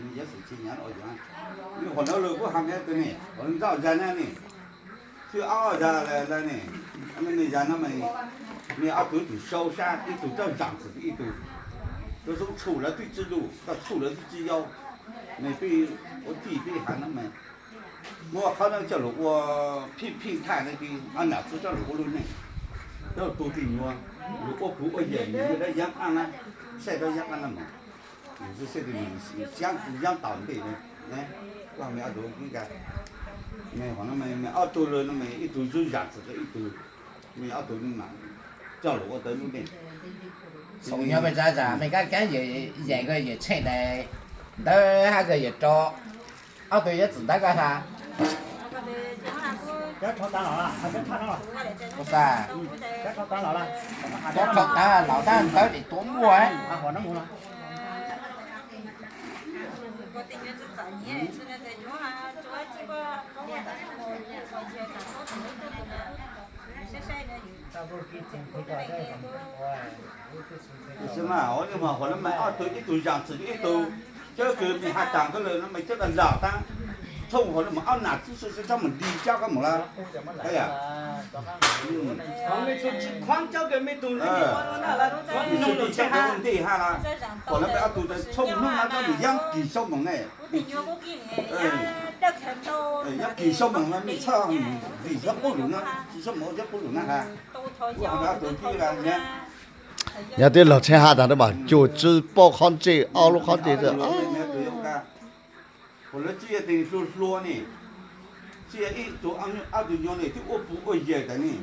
Yog xwm tsis nyav los yuav, qhov no lawv kuj hais tias ne, qhov ntxaj zag na ne, twb ob zag lawm ne, ne zag no mas, ne ob tug ib tug sau sab ib tug, rab zam txim ib tug, rau xoob tshum lawv twb tsis lug, koj tshum lawv twb tsis yau, ne peb ua tij peb hais no mas, muab qhov no coj lug ua phij phij thaj na, ob nam txiv txhob lug ua lub neej, rau tug tij nyuag, lug ua kuv ua yawm nws dab yaab qaab na, saib dab yaab qaab na mas, saib yaab tau ntej, kuv hais ob tug, ob tug lawm no mas ib tug zam txim rau ib tug, ob tug no mas coj lug ua tau lub neej. Xaus nyob peb zaj zam mej kab kaab yawm, yawm tsheej ntawd hab koj yawm rau ob tug yuav txim ntawd koj hab. Ua tau, tab ntawd tes tuav muaj. Tab sis mas ob tug mas hov no mas ob tug ib tug zam txim ib tug, cov kws mej has taag koj lawm no mas cov kws lam taab, tshooj hov no mas ob nam txiv sib txhawb mus nti coj koj mus lawm. Nti has lawm, hov no mas ob tug tshooj hnub no cov mus yaab kis sau moos ne, yaab kis sau moos no mej txhob mus nti cov qub lug na, tsis txhob mus ua cov qub lug na has. Kuv hais ob tug tij lawm na. Yog twb laug Tsheej Haj taag na mas cuag tsi paub qhov ntsej ob lub qhov ntsej. Lawv tsi yog tes hluas hluas ne, tsi yog ib tug ob tug nyuas ne twb ua pug ua yawm tas ne,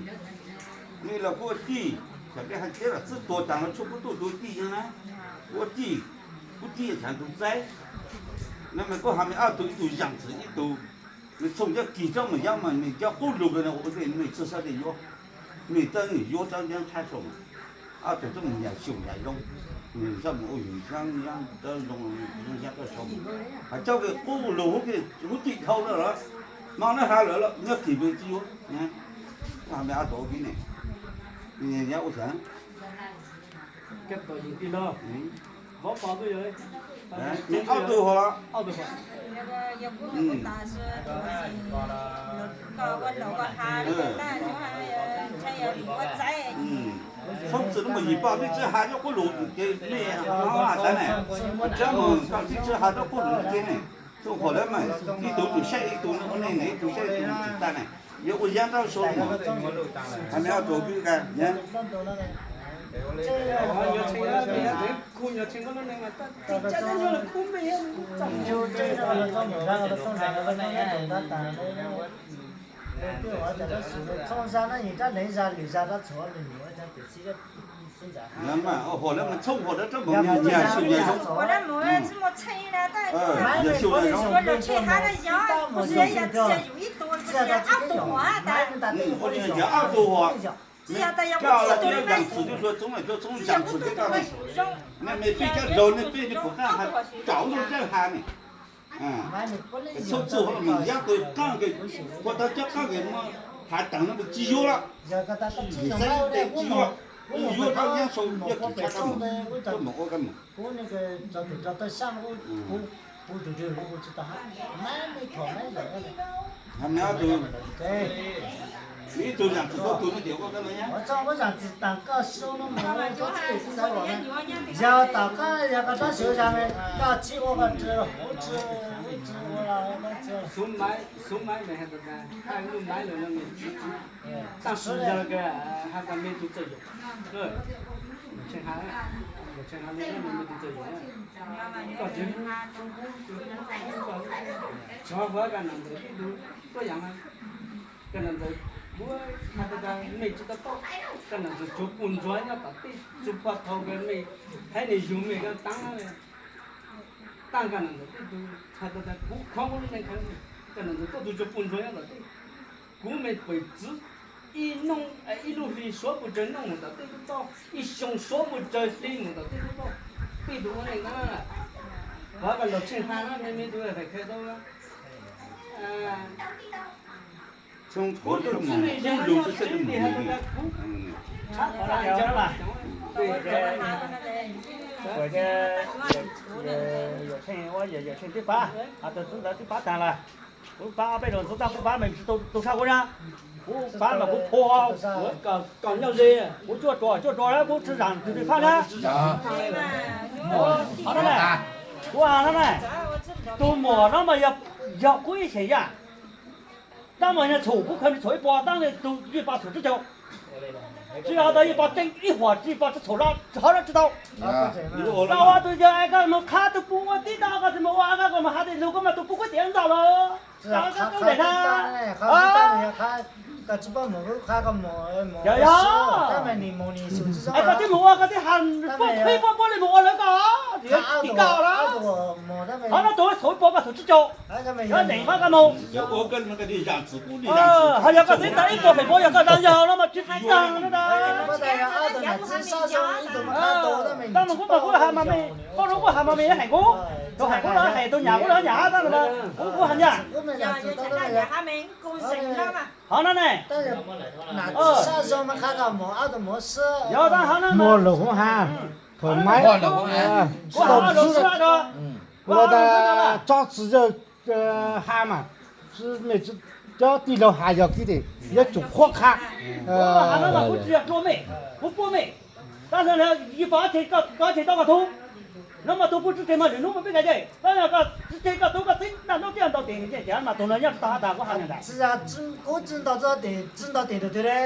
ne los kuv ua tij, thaum peb hais teb los txwb tuag taag los tshuav kuv tuaj ua tij na, kuv ua tij, kuv tij yog thav tug txaib, no mas kuv hais mej ob tug ib tug zam txim ib tug, nws txhooj cov kis txhob mus yaab mas nws cov qub lug kws no ua ntej mej txhob sab dej yuav, mej txhob yuav txhob ncaab tshab txhooj. Ob tug txhob mus yam xyum yam zoo, nws txhob mus ua yus xyaab nyaab txhob zoo, yam txhob zoo, has cov kws qub lug huv tij dhau lawm los, hmo no has lawm los nyob kis mej tsi yuav, kuv hais mej ob tug ua tij ne, nyob ua xyaab. Ob tug hov los, txhob txwm lub mus yim pog twb tsi has cov qub lug ces mej has tas ne, tsi mus koj twb tsi has cov qub lug ces ne, txhooj qhov lawm mas ib tug tug saib ib tug ne, ua neej ne ib tug saib ib tug tsis tas ne, yuav ua yaab rau saud mas, hais mej ob tug twb ka Hov lawm mas txhooj hov lawm rab moov yam xyum yam zoo, yam xyum yam zoo, ua yam ob tug hov, mej koj los tsi yam txwm twb hluas txoob, txhob txhooj yam txwm twb koj, nej mej pib coj zaug nej peb puas qaab has, tsaus ntuj teb has ne, txhob txwm mus yaab kws qaab kws, ua tau cov qaab kws muaj has taag no tsi yuav lawm, saib tes tsi yuav, yuav rau yaab sau yog kis tshab koj mus, koj mus ua koj mus. Hais mej ob tug, ib tug zam txim tau tug no ces ua koj no nyab. Yog tom koj yog koj rab xyuav zag, koj tsi ua koj tsi, ub tsi, ub tsi ua, Xub Maiv, Xub Maiv mej has tas, haj lub Maiv lawm no mej tsi, taab sis yog kws has tas mej tug txawj yuam, Tseej Has, Tseej Has lub no mej tug txawj yuam, koj tsi, tsi ho kuv koj nam ntxawm tib tug tuab yaam mas, koj nam ntxawm, kuv has tas mej tsi tau paub, koj nam ntxawm tsuav puj ntsuag nyob tom tej txug pog thaum kws mej haiv neeg yug mej koj taab, taab koj nam ntxawm tib tug has tas kuv khoob kuv lub neej kheev, koj nam ntxawm tuaj tug tsuav puj ntsuag nyob tom tej, kuv mej pawg txwv ib nooj, ib lub hli suav puj tsawg nooj mus tom tej tub toj, ib xyoo suav puj tsawg hli mus tom tej tub toj, tib tug ua neej na, kuv has koj laug Tseej Has na, mej mej tug hais kheev tau. Txhob txwm mus, txhob mus, txhob mus, txhob mus. Kuv tias, Yawm Tsheej, Yawm Tsheej twb pab, tus txiv ntawd twb pab tag lawm. Kuv pab ob peb lus ntxuav tag kuv pab mas tsis tau tug sab kuv na. Kuv pab mas kuv phua, kuv cuaj ruam cuaj ruam na, kuv tsis zaam tus twg phab na. Kuv has no na, tus muam no mas yog kuv ib xeem yaj. Tab mas yog txhum kuv khaws nws txhum ib puas, tab tus yij pas txhum tsib caug. Tsis has tas yij pas tseeb ib huam, yij pas tsis txhum los tsis hov los tsis tau. Tau ua tus yawg es koj mus qha tus pub ua tib tau, koj tsis mus ua koj mus has tes lug koj mas tus pub kuj tiav ntxaug los. Koj koj ntev na. Yog yog. Es koj twb mus ua koj twb has puab qhib puab puab li mus ua lawv koj, tim koj los. Qhov no tus txhum ib puas koj txhum tsib caug. Yog neeg qhov koj mus. Ho yog koj txiv tas ib puas feem puas yog koj zaj yog no mas tsis tau na. Tau mas kuv mas kuv has mas me, koj lub kuj has mas me heem kuv, tus heem kuv los heem, tus nyam kuv los nyam hab tab mas kuv kuv has nyam. Ho no ne. Yog tab ho no mas. Muaj lus kuv has, thaum maiv, kuv has lus xwb, kuv has tas tsob txiv yawg has mas, cov tij laug has yog kiv tes yuav tsum qhuab qha. Kuv has no mas kuv tsis yog dlua mej, kuv puab mej. Tab sis yij pas tseg koj tug, no mas tug puj tseg mas lwm hnub mas peb nqa ces, tab sis koj tseg koj tug koj txeeb naj nub tiaj ntau tes ces mas tus no nyob tsis tau has tas kuv has ntawd. Kuv tsis ntaus txog tes, tsis ntaus tes tus twg li.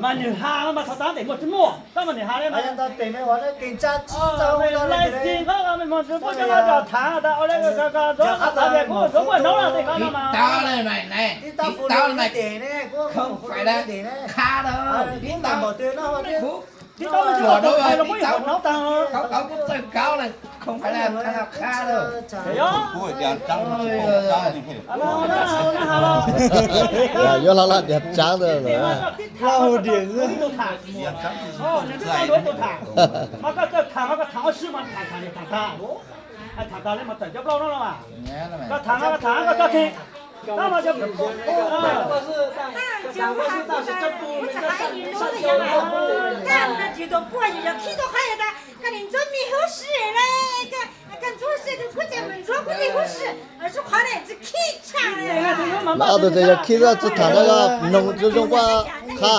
Mas nws has mas thaum tas tes muaj tsis muaj, tab mas nws has li mas. Tes me ua kev tsa tsis tau lai xi qhov me mos ntsis puab cov no cov thav tas ua le koj ntxuav koj thav tias kuv ntxuav kuj hnov tej qhov no mas. Tib tau fu tes ne, kuv fu tes ne. Tib tau ntau tes no, tib tau ntau tes no, kuv hnov tag. Yuav hla laj dias tsaab ntawd. Mas koj txawj tham mas koj tham ob sib mas tham tham tham tham tham li mas txawm cov plaub no los mas. Koj tham mas koj tham koj cog teg. Tab mas cov Koj nim ntxuav me huv si le, koj ntxuav si kuv ces mus ntxuav kuv niag huv si, tsis qhov ne tsis khib tshaj le. Ob tug tes yog khib tsis tham no, noog zoo zoo kuj qha.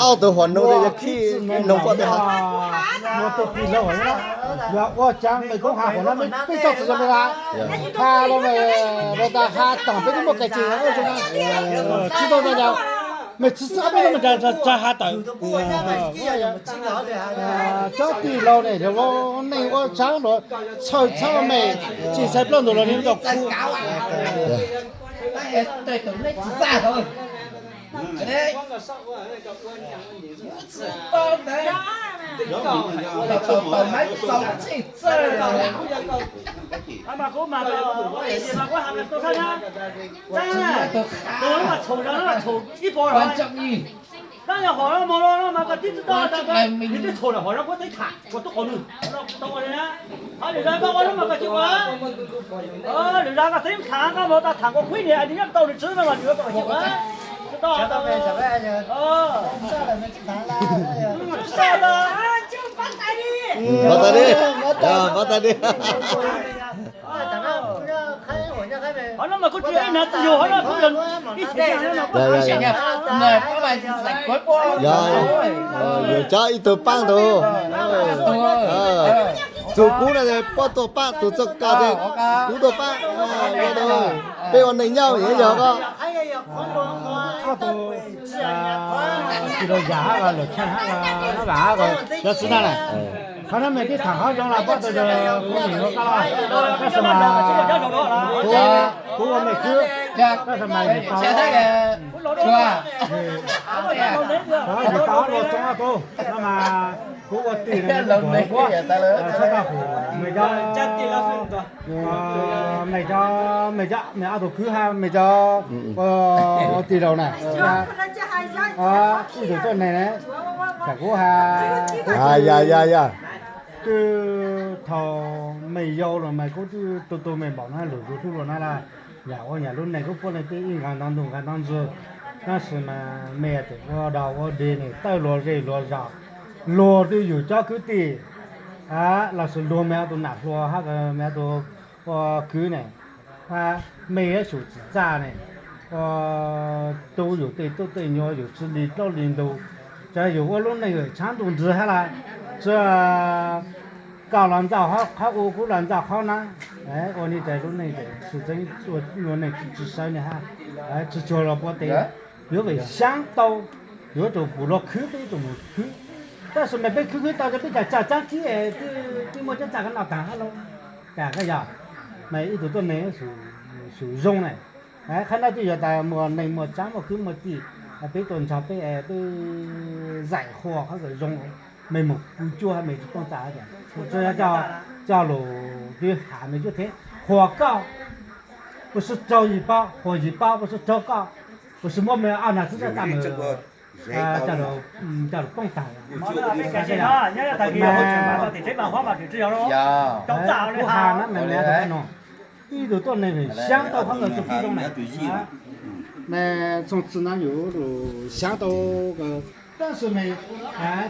Ob tug huam noog tes yog khib, noog kuj tsis tham. Muaj tej tij laug yog ua cas mej koob has huam no, peb tsob txiv yog li tas, has los mej tas has toom peb twb muaj kais tseg zoo na, tsis tau zoo cas, mej txiv xwb peb no mej tsa has tawm. Tsob tij laug ne, neeg ua tsaab los txhawj txhawj mej, tsis txhais plaub ntug los nws tau khu. Mas kuv mas, mas kuv has tau sab na, tus mas txhaum no mas txhaum ib puas los. Tab yog hom no mus los no mas koj tib tsis tau tas, nws twb txhaum lawm hom no kuv teb tham kuv tub qau nws tau ua li na. Ho lwm zaus koj ua no mas koj tsis ua, lwm zaus koj teb tham koj mus tas tham kuv qhib niam nws nyob tau nws tswv no mas nws tau tsis ua. Tsis tau, tsis tau. Npaj tas li, npaj tas li. Qhov no mas kuv tsis ib hnav twg yug, qhov no kuv yog ib xeem yog no. Yog, yog cov ib tug paab tus, tus kuv no puab tuaj paab, tus txoj koj kuv tuaj paab. Peb ua neej nyob yog koj. Tij laug Yam hab Lawm Tsheej hab Nab Vam hab cov txiv na, qhov no mej twb tham hov zoo los puab tau yog kuv nim ua koj los, tab sis mas kuv, kuv ua mej khwb, tab sis mas yus tau, yus tau ob lua txoov ob tug no mas kuv ua tij no puab sab tag hum mej cov, mej cov, mej cov, mej ob tug khwb hab mej cov ua tij laug na, ib tug tuab neeg na, tam kuv has, kuv twb thaum mej yau los mas kuv twb tu tu mej npaum no lug zuj zus luaj na, yam ua yam lub neej kuv puab leej twg ib nqaa ntaag ntug nqaa ntaag ntxwg, Tab sis mas mej tseem ua dog ua dig ne, tawj luag zej luag zos, luag twb yug cov kwv tij, los sis luag mej ob tug nam hluas hab mej ob tug ua kwv ne, mej yuav tsum txim txaj ne, tu yus tej tub tej nyuag yus tsi li plaub li ntug, txawm yus ua lub neej tshav ntuj nrig hab las, tsi, koj los ntsaj qhov u kuv los ntsaj qhov na, ua li cas lub neej tseem tsi txeeb, ua lub neej tsi sawv ne hab, tsi cuag luag puab tes. Yuav vim xyaab tau, yuav tsum pum luag khwv peb yuav tsum mus khwv. Tab sis mas peb khwv khwv tau ces peb cas tsa tsaab kib, twb muaj cov txaj kov noj taag hab lauj. Cas koj yog, mas ib tug tuab neeg xum zoo na. Qhov no twb yog tas muaj neeg muaj tsav muaj kwv muaj tij, peb tuaj nrog peb, peb zaim qhua qhov zoo. Mej mus pw cuab mej tsi tooj txaj, tsi yog coj lug twb has mej cuab thev, qhuas koj, puas sib raug yim paub, qhuas yim paub puas sib raug koj, puas sib muab mej ob nag txwb txaj mej coj lug poob tag. Kuv has na, ib tug tuab neeg xyaab tau qhov kws txuj kev zoo na, mas txhooj txwm na yus xyaab tau, tab sis mas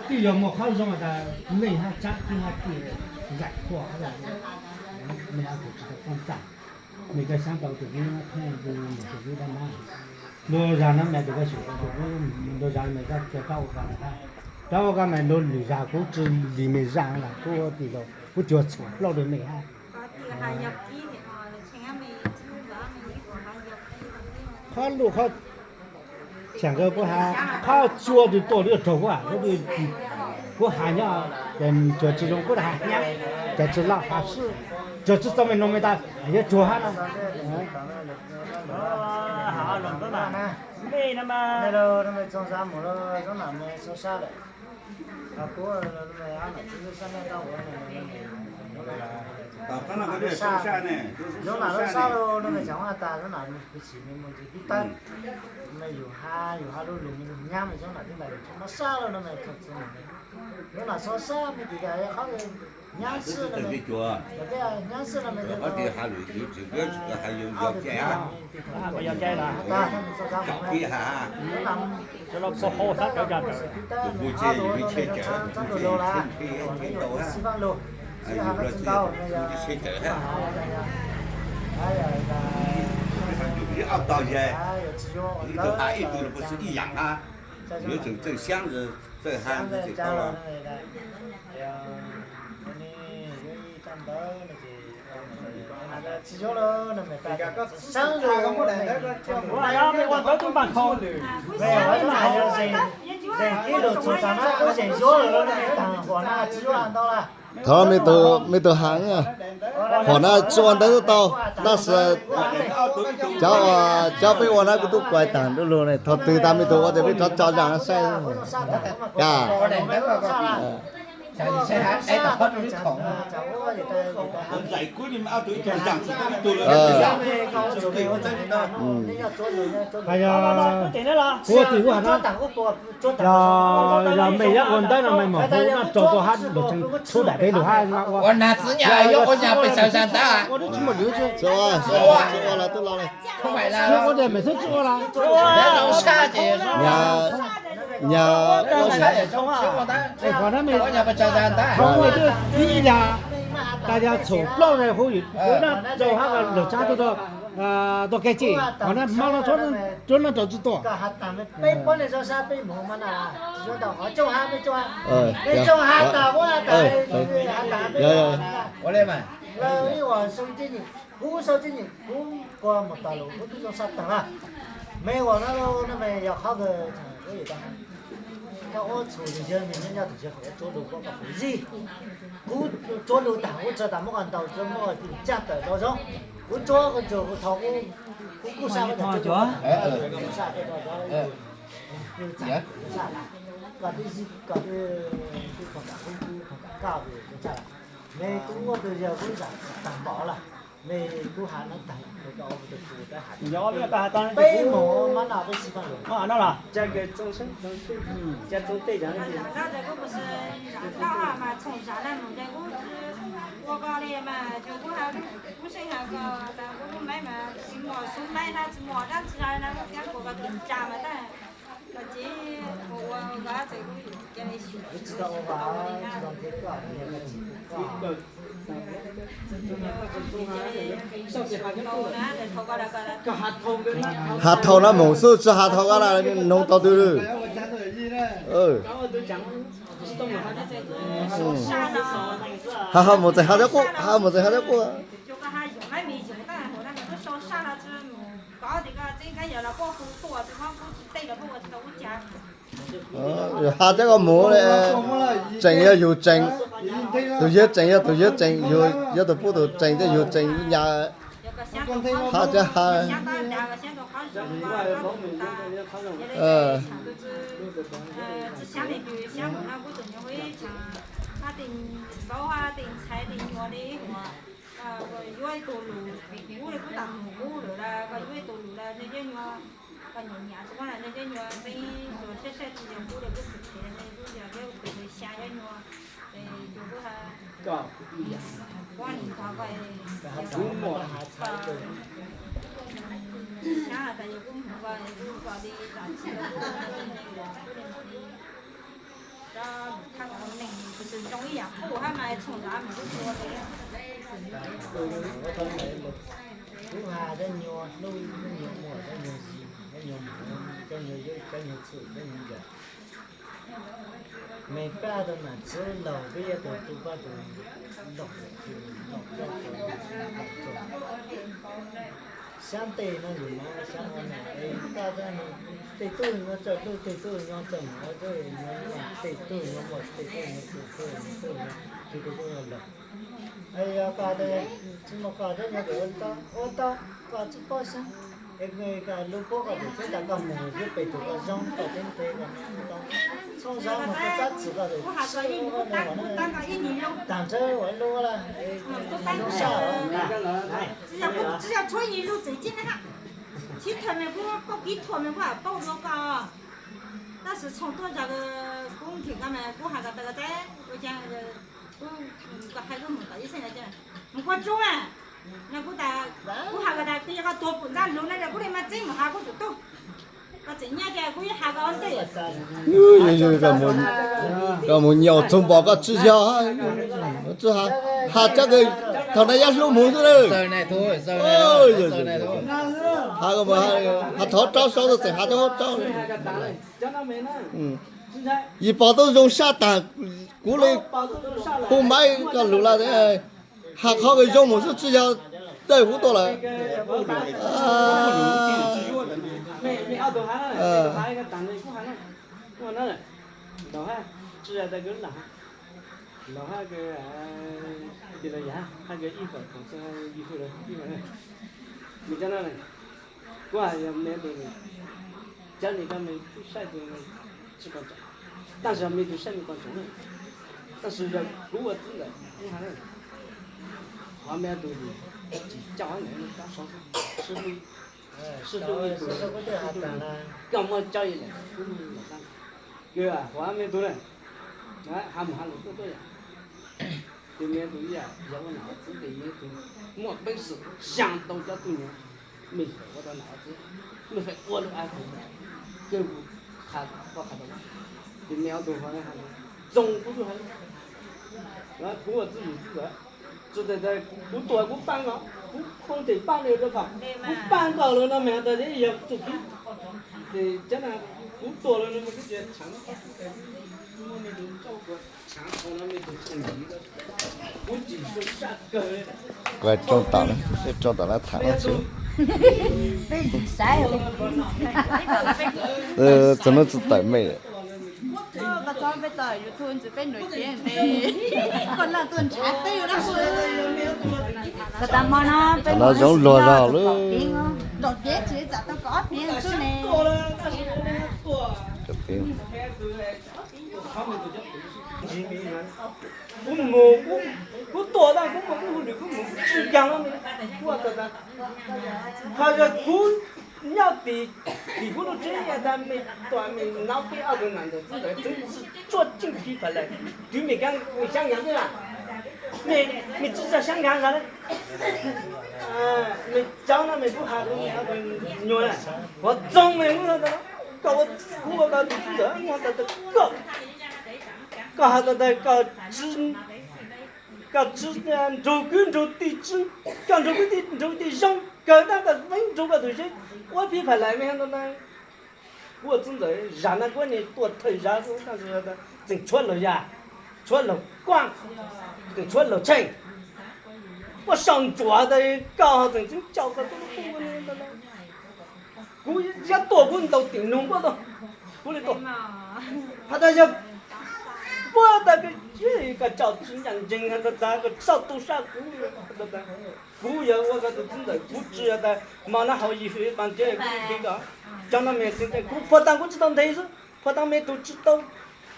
twb yog muaj qhov zoo tas neeg hab tsav kwv hab tij zaim qhua hab, mej ob tug tsi tau tooj txaj, mej cov xyaab tau tus vib theej tus vib dab nab, lub zag no mas tus koj xyum tus vib, lub zag mas koj ua koj, koj ua koj mas lub lwm zag kuv tsi li mej zaj las, kuv ua tim laus kuv cuag txhuam plaub rau mej hab. Qhov lus qhov tseem nkawd puab has, qhov cua twg tuaj lub raug kuv, kuv has nyob, cov tsi zoo kuv has hnyav, cov tsi loj has sib, cov tsi txog mej nug mej tas yuav tsuag hab no. Zoo nam lub sab lug no mas tseem tas zoo nam pw sim mej mus ntsis tib tawb, mas yus has yus has lug lug nyab mas zoo nam tib ntais yus tsis mob sab lug no mas txog txog, zoo nam txog sab mej tim tas qhov nyab sib no, nyab sib no mas Yuav tsum txawj xyaab, txawj has, txawj tau los. Tsis yuav lawm, mej ua ntawv tub npam khoom, mej ua ntawv tub npam khoom, zeem ib lus txug taag na, kuv zeem yuav lawm, mej taag huam na tsis yuav ntau lawm. Thov mej tug has, huam na tsis ua ntawv tau, tab sis cov, cov peb ua na kuv tub kuas taag nrho lug ne, thaum twg tas mej tug ua tas peb rov tso zaj saib. Ka Kuv ua tim kuv has na, yog mej yuav ua ntawv no mej mam hu noj tsaug tuaj hab, lug tseem tshub daim peb lug hab no ua. Ua nag txwv nyag yuav ua nyag pes tsawg zag ntawv, ua tsis muaj lwm, tsis ua los tub los, tsis ua ces mej xwb tsis ua los. Nyag, nyag, qhov na mej, qhov mej twb ib yam, tas yog txhum plaub zag hu yus noj tsaug hab lug tshab tuaj, tuaj kev cim, qhov na hmo no tsuav noj tsaug tsis tuaj. Peb pab neeg tso sab peb mus mas na, tsis yuav tau qhov tsooj hab peb tsooj hab, peb tsooj hab tas ua tas, ua le mas, lawv ib uas soo teb nyim, kuv soo teb nyim, kuv kua mus tas lus kuv tub tsooj sab taag na. Mej uas no no mej yog qhov kws, koj ua txhum tus yawg mej nyob tus yawg qhov tsuav lug koj kom kuv zij, kuv tsuav lug taag kuv tsa tas muab koj ntaus tsuav muab koj tsaaj tawm rau zoo, kuv tsuav koj tsuav kuv thov kuv kuj sab, kuv sab, koj twb zij koj twb, twb khoom kam kuv, kuv khoom kam koj, kuv sab. Mej kuv ua tus yawg kuv zam taag npaum lawm, mej kuj has nab taag, mej koj ua tus kuv tas has, peb mus mas no peb sib faaj lug no los. Koj li mas, kuv, kuv seem has koj tas kuv lub maib mas tsis muaj xub maib na, tsis muaj dab tsi na, thiab kuv koj tus tsa mas tab, koj tsis ua koj txawm kuv cia li xyuas tsis tau li na. Has thaum no mus xwb, tsis has thaum koj na, noog tau twg. Has mus txeem has thiab quaj, has mus txeem has thiab quaj. Has thiab koj mus, tseem yog yus tseem, tus yawg tseem yog tus yawg tseem, yog tus pub tus tseem thiab yus tseem nyas. Has thiab has. Yuav ib tug lus, kuv li kuv tau mus kuv lawm las, koj yuav ib tug lus las, nws yeej nyuag, koj nyuam nyam tsis muaj las, nws yeej nyuag tseeb, tsuas saib saib tsis yog kuv li kuv txhim txhim, nws kuj yog thiab tus xya yeej nyuag, es tus kuj ha, kuv nim qhov koj, xya tas yog kuv mus koj, kuv koj li zam txim, kuv li mus li. Rab mus thab tau neeg tus twg zoo ib yam qub hab mas tshooj zam mus lub tua li. Kuv has cov nyuag hlub, cov nyuag muam, cov nyuag zis, cov nyuag muam, cov nyuag yub, cov nyuag txhum, cov nyuag yam. Me paj tau nam txwv laug peb yuav tau tu paj tus laug, laug coj tus laug tso. Xyab tes no yus mas xyab ua nam es paj tab, tej tug nyob txawj hlub, tej tug nyob txawj mov, tej tug nyob muaj, tej tug nyob txwj, tej tug nyob txwj, tej tug nyob laug. Yog koj tsis muaj koj thiab nyob ua tau, ua tau, koj tsis paub xyab. Es koj lub puab koj tus txhub tas koj mus xwb pem tus koj zoo koj tseeb tes koj tau. Txhob zab mus koj txab txim koj tus txhub ua koj ne, tag nrho ua lub laj, lub saj. Tsis yog tshuav ib lub txim tib na, sib tham me kuv paub kib thuam me kuv paub dua koj. Tab sis tshooj tuaj zog kuv nrhiav koj mas kuv has koj tas koj txaib ua cas kuv, koj hais lub mus tom ib xeeb na, mus kua tsuj na, no kuv tas, kuv has koj tas twb yog koj tuag pum ntxab lug na, kuv li mas txeeb mus has kuv tus tub, koj tseem nyiaj ces kuv yuav has koj ua ntej. Koj mus nyaum txug npaum koj tsis yog, has cov kws thaum na yab hlub mus xwb na. Has thov rau sau txeem has thov rau. Yim pom tub zoo saj tag, kuv li hu maib koj lug lawm, has qhov kws zoo mus xwb tsis yog, tej kuv tuaj lawm. Laug hab, ib, kuv has yog me tus, cov ni koj me tub saib tus tsis quan trọng, tab sis yog me tus saib me quan trọng na. Tab sis yog kuv ua txwv ntawm kuv has, qhov me tus tsis coj ntawm koj sov xwb, sib hlub ib tug, koj muab coj ib leeg, kws qhuav me tus na, has mus has lug tuaj tuaj yam. Ces me tus ib yam yog ua nam ua txiv ces me tus muaj peev xwm xyaa tau cov tug nyuag me ntxhais ua tau nam ua txiv, me ntxhais ua lug a, kawg kuv qha, koj qha tau, ces me ob tug ho txoos kuv tug hais, kuv ua txwv zus txwv ntawd, tsis tas kuv tuag kuv paab no, kuv poob tes paab li rau pham, kuv paab koj lawm no mas tas yog txuj kev, ces cov na kuv tuag lawm no mas kuv tsis tshaav, muab me tus txauj kuv tshaav tau no me tus txuj ntxiv, kuv tsis zoo saj kawg li. Rooj tom, rooj tom na tham no xwb. Txog hnub txug tawm me. Thaum no zoo luag zog lawm. Kuv mus, kuv tuaj tag kuv mus kuv hu lwm kuv mus kuv tsis yog, kuv ua tau tas, ho yog kuv nyob tim, tim kuv lub tsev tas me tua me nab peb ob tug nam ntawm txwv ntawd txeev tsis tsuaj tseej kiv pam lawm, twv me xyaab nyav xwb na. Mej, mej tsi tsa sab nkag zag le. Mej cov no mej kuj has rau nyuag na, qhov txoog mej kuj, koj ua, kuv ua koj tus txij ntxawm muag tas tas koj, koj has tas tas koj tsi, koj tsi nrug kwv nrug tij, koj nrug kwv tij nrug tij zoo kawg tab koj yeej nrug koj tus seb ua phi pham lais mej tas tas. Kuv ua txij ntxawm zag na kuv niag tuaj thawj zag tseem tshuav laug yaj, tshuav laug kuaj, tseem tshuav laug tsheej. Kuv sau ntsuav tas koj tseem tseeb caum koj tub lub qub. Kuv yuav tuaj kuv ntaus tim nug kuv tau, kuv li tuaj. Has tas yog puab tas koj tsaus tsi ncaj ncees tas tas koj txhob tu sab kuv. Kuv yog ua koj tus txij ntxawm kuv tsi tas mos na hauv yim fwm pas ntiav kuv nthi koj. Cov no mej txij ntxawm kuv phua taag kuv tsi tau nthe xwb, phua taag mej tug tsi tau,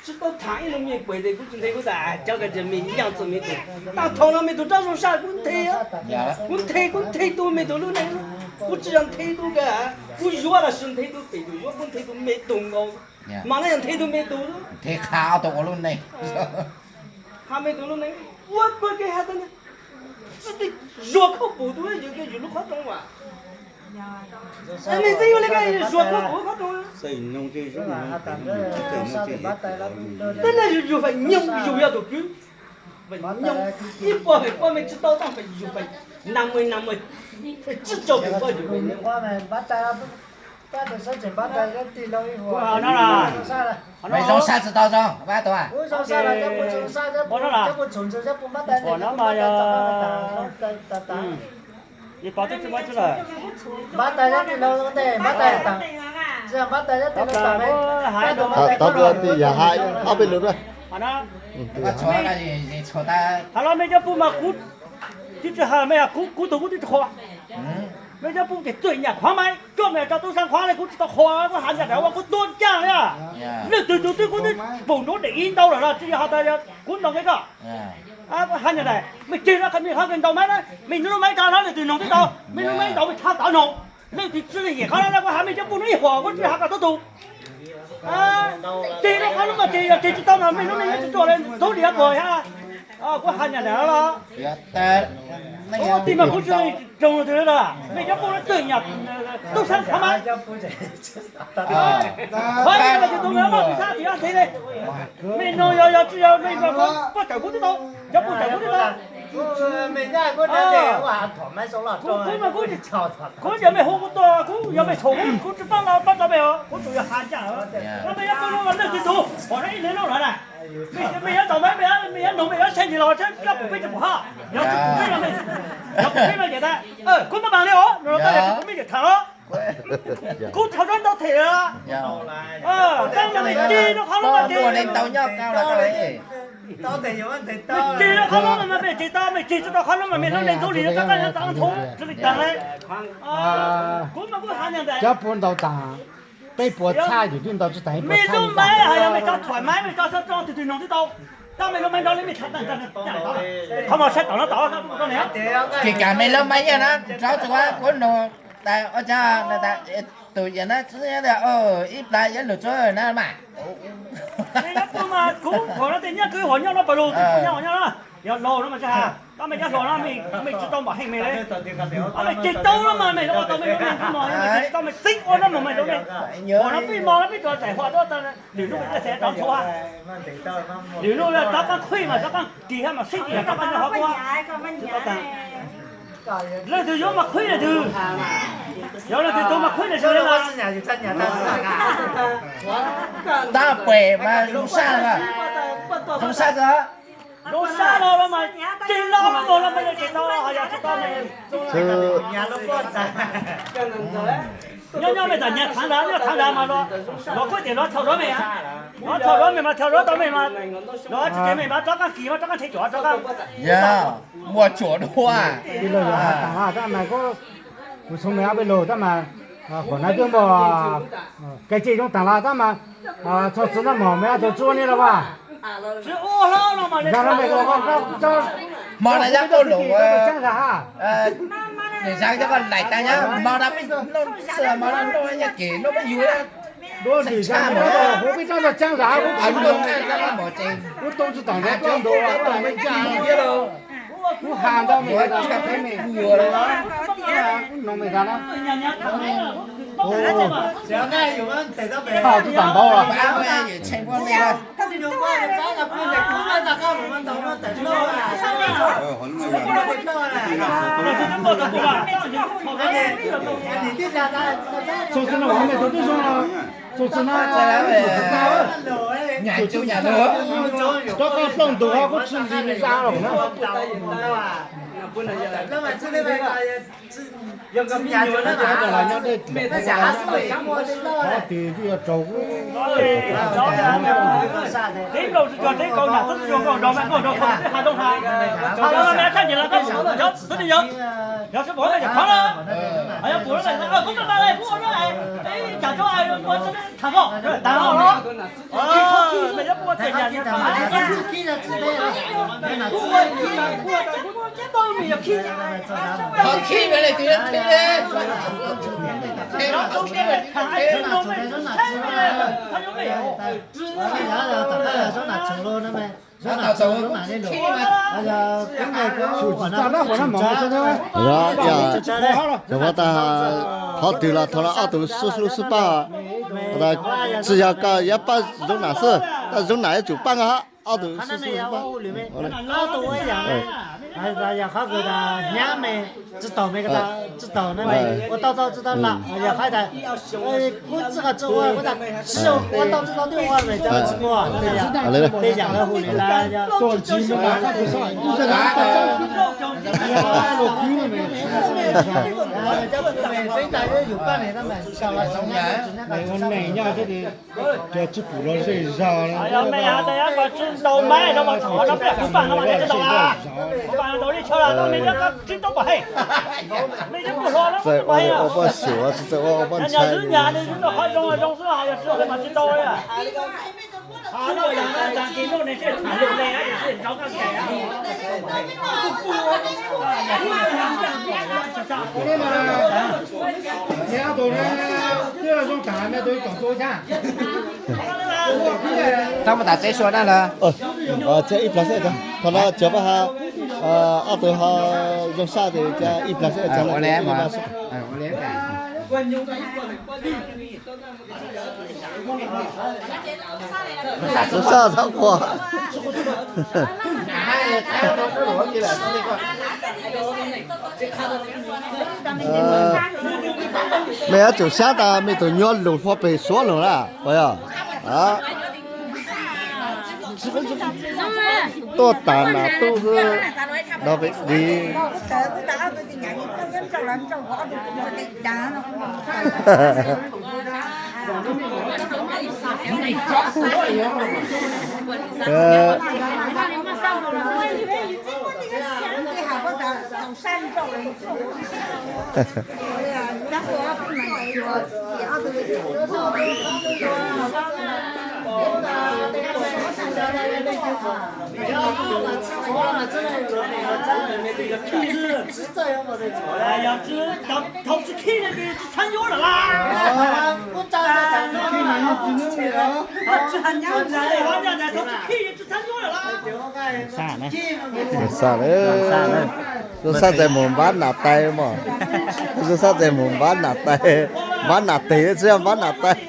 tsi tau tham ib lub mej puas tes kuv tsi nthe kuv tas cov koj tsi mej nyob txug mej tug. Taag thaum no mej tug rov zoo sab kuv nthe, kuv nthe kuv nthe tug mej tug lub neej, kuv tsi yog nthe tug kawg, kuv yuav los sis nthe tug pem tug yuav kuv nthe tug mej tug nkaus. Mas no yog nthe tug mej tug, nthe qha ob tug ua lub neej. Qha mej tug lub neej ua puag kev has tas tsi tau zuag khaub pum tug yus, yus lub qhov rooj as. Mej tseeb yuav le koj zuag khaub pum qhov rooj. Tab na yus, yus feem nyoog yus yog tus kwv, feem nyoog ib puas feem pua mej tsi tau taag feem yus feem na mej na mej, feem tsib caug feem pua yus feem nyoog. Mej zoo sab tsi tau zoo, pab tau. Tau peb lug na. Has los mej cov pug mas kuv tib tsi has mej, kuv tug kuv tib tsi qhuas. Mej cov pug ces txawm nyam qhuav mas coj mej cov tub saab qhuav le kuv tsi tau qhuas, kuv has nyam daim ua kuv tuag ncaaj le. Leej twg tug twb kuv twb pum nruab deem ib ntau lawm los tsi yog has tas kuv ntaus nqe koj. Kuv has nyam daim mej ceg no mej qhov kws ntaus maiv na, mej nub lub maiv rov hlob leej twg noog twb tau, mej lub maiv ntaus mej tshaj tawv noog. Leej twg tsi le yam qhov no kuv has mej cov pug nub ib huam kuv tsi has koj tub tug. Ceg rau qhov lub mas ceg, yog ceg tsi tau no mej lub neej yuav tsi ruaj le ntxhuv li puas yog. Kuv has nyam daim los ua tij mas kuv tsi zoo twg le, mej cov pug no txawm nyam tub saab qhuav mas. Qhuav mas tus tug mej muaj tub saab tim nthe le. Mej noog yog yog tsi yog mej puab cawm kuv twb tau, cov pug cawm kuv twb tau. Kuv mas kuv, kuv yog mej hu kuv tuaj, kuv yog mej txhaum kuv, kuv tsi paab los paab tau mej os, kuv tsuas yog has nyam. Mej yuav pum no mas leej twg tug, pom ib leeg lub lawm na. Mej yuav tau maiv, mej yuav noog, mej yuav saib ntsis los saib koj pum peb tsi pum hab. Yog tsi pum peb no, yog pum peb no ces tas kuv maj maam li os, no los tas yog tsi pum mej ces tham los. Kuv thaum no ntau them lawm. Tab no mej ceg rau qhov no mas ceg, mej ceg rau qhov no mas mej ceg tau, mej ceg tsi tau qhov no mas mej lub neej ntxhuv li rov qaab ntxhuv tsi li taag le. Kuv mas kuv has nyam daim cov pug ntau taag, peb puas txhaj yus twb ntau tsi taag, mej lub maiv hab yog mej cov thuam maiv, mej cov sab roob twg twg noog twb tau. Tab mej lub maiv nrov le mej tshaj tawv, qhov no saib tom no tau. Kis kaam mej lub maiv yog na, rov txug kuv noog tas ua caag tus yam na, ib plag yuav lug txug na mas. Mej yuav pum mas kuv huam no tej nyab kws huam nyob no pawg lug, kuv nyab huam nyob na, yog laug no mas tsi has. Tab mej cov hluas no mej tsi tau npam heej mej le. Tab mej ceg tau no mas mej ua tau mej lub neej ntxhuv mog, yog mej tsi tau mej txeeb ua no mog mej lub neej. Huam no peb mog no peb tsuas txais huam tuaj tas lwm nub mej txhais tau tshuav. Lwm nub rov qaab qhuij mas rov qaab kis hab mas sib kis rov qaab nyob hov kuab. Leej twg yuav mas qhuib leej twg, yog leej twg tug mas qhuib leej twg le mas. Tab pem mas zoo sab, zoo sab txog. Zoo sab no los mas ceg los mas, los mas ceg tau, yog tsi tau mas nyob nyob mej txom nyem thaav nrad, nyob thaav nrad mas los, los kuj ces los txhaum zov mej, los txhaum zov mej mas txhaum zov tau mej mas, los tsi ces mej mas rov qaab kis mas rov qaab nrhiav cuam rov qaab. Yog muaj cuam dua. Tab mas kuv, kuv txhoov mej ob peb lug tab mas, huam no twb muaj kev ceg zoo taag los tab mas, txog txug no mog mej ob tug tsi ua li los mas. Hmo no yog kuj lug, nws zag cov koj laim taag nyob hmo no peb nuj xwb hmo no nuj yog kis nuj peb yug. Hu peb rov tog caab zag, kuv tsi tau tsi taam nrov plaub ntua, kuv tau nrov nrov ntua. Kuv has ntau me, kuv yuav lawm, kuv noog me tas na. Ua, tsis tas npaum los. Txog txij no kuv me tus tib zoo no, txog txij no, txog txij no, nyam tsis nyam tus, rov qab plooj ntus ho kuj tsis ntxim li zaj los na. Qhov twg twb yuav raug, Cov pab tas qhov twg los thaum no ob tug sib hlub sib pab, tsis yog koj yuav pab Zoo Nam xwb, tab Zoo Nam yuav tsum pab koj ob tug sib hlub sib pab. Yog qhov kws tas hnyav me, tsis taug me, tsis taug na, ua tau tau tsis tau lam, yog qhov tas kuv txij qhov tsis ua, kuv tas tsis ua tau tsis tau twb ua me cov tsis ua, tej yam lawv hu li tas yog Txawm ua poj xyuam tsis txawj ua poj ntxhais li. Tau mus tom tsev sua na lawm. Tsev ib plag xwb, thaum no cov pab ha, ob tug ho zoo sab ces ib plag xwb, ib plag xwb. Zoo sab txhob quaj. Mej yuav tsum xyab tas mej tus nyuag lug hlo pem suav lug na, puas yog? Tuaj tas nas tub xwb, no pem div. Thaum tsis khij li tsis txhab nyuaj lawm las. Thaum tsis khij li tsis txhab nyuaj lawm las. Zoo sab, zoo sab txawm mus npab nas tais mog. Zoo sab txawm mus npab nas tais, npab nas tes tsis yog npab nas tais.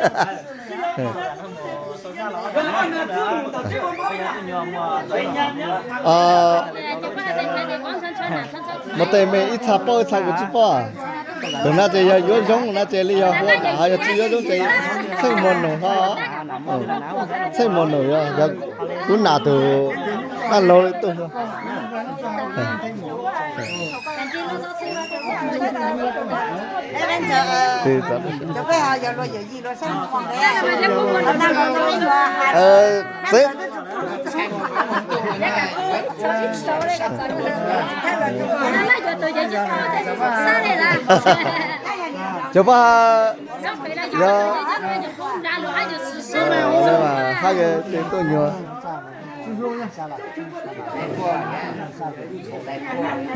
Muaj tej me ib txha paub ib txha kuv tsis paub. Tus no ces yog yuav zoo na ces li yog hu nam, ho yog tsis yuav zoo ces txheej muag noog hlo. Txheej muag noog yog, yog kuv nam tus dab laug li tuaj. Cov pab, yog, hab yog tes tuaj nyuag.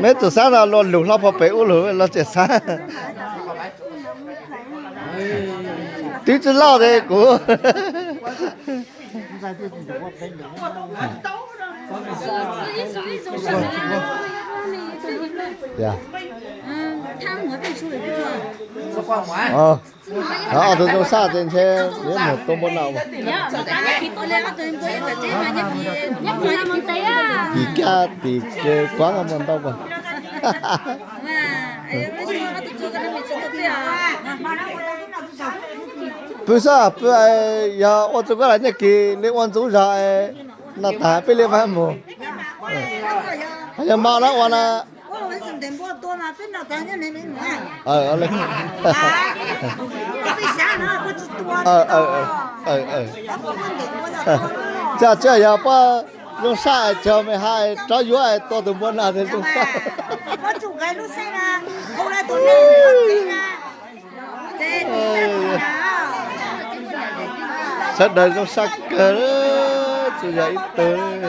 Meb tus xab no luag lug hlo pog pem ub lug los tseem xab. Twb tsis loj li kuv. Tias, ob tug zoo sab ces ntshe yuav mus tua npua nas. Tim kiag tim ke kuav mus ntau pas. Pw xwb, pw, yog ua txuj kab lam nyiaj kis li ua ntxuv zog, noj tas peb li vaj mus. Yog mov na ua na. Cas tsis yog pab zoo sab es cog me ha rov yuav tua tus npua nas zoo sab. Sawv daws zoo sab kawg, tsuas yog ib tug.